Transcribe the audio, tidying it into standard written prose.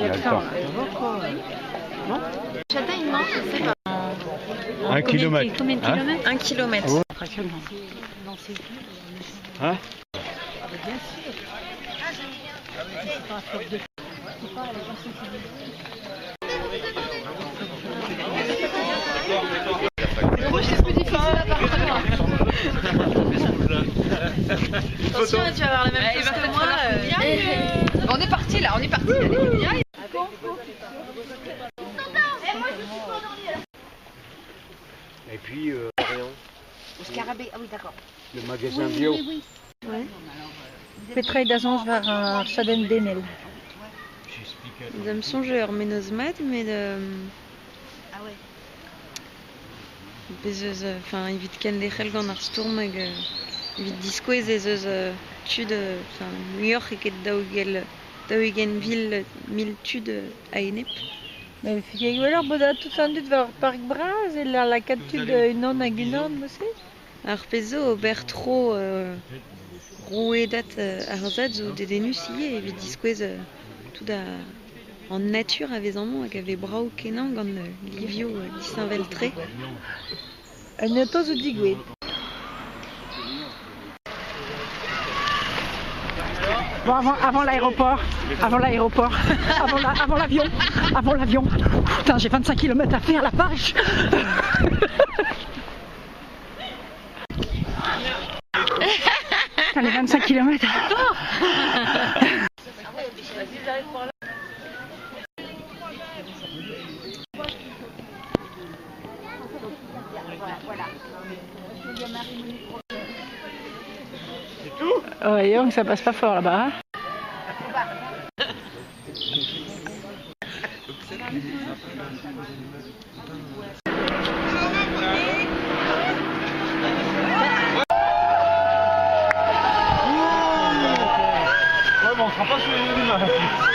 Il y a le temps. Non. Châtaigne, non, je sais pas. Un kilomètre. Combien de kilomètres? 1 kilomètre. Ouais. Hein? Bien sûr. Le rouge, c'est plus difficile à partir. Attention, tu vas avoir la même chose que moi. On est parti là, on est parti. Et puis, Au scarabée, ah oui, d'accord. Le magasin bio. Oui, oui. Petra d'azonj war ar chadenn denel. Da'm soñj eo ur mennozh mat met Ah ouais. Bez eus enfin evit kenderc'hel gant ar stourm hag evit diskouez ez eus tud enfin muioc'h eget daou-ugent mil tud a-enep. Mais fier gwelloc'h bodañ tout an dud war ar park bras e la lakaat tud unan hag unan neuze? Ar pezh zo ober tro rouedad ar zad zo dedennus ivez evit diskouez tout an natur a vez amañ hag a vez brav kenañ gant livioù disheñvel-tre. Un auto zo digouezhet. Bon, avant l'aéroport, avant l'aéroport, avant l'avion, avant l'avion. Putain, j'ai 25 km à faire, la vache. Putain, les 25 km. C'est tout? Ouais, donc ça passe pas fort là-bas. Hein. Ouais, mais on sera pas sur les mêmes.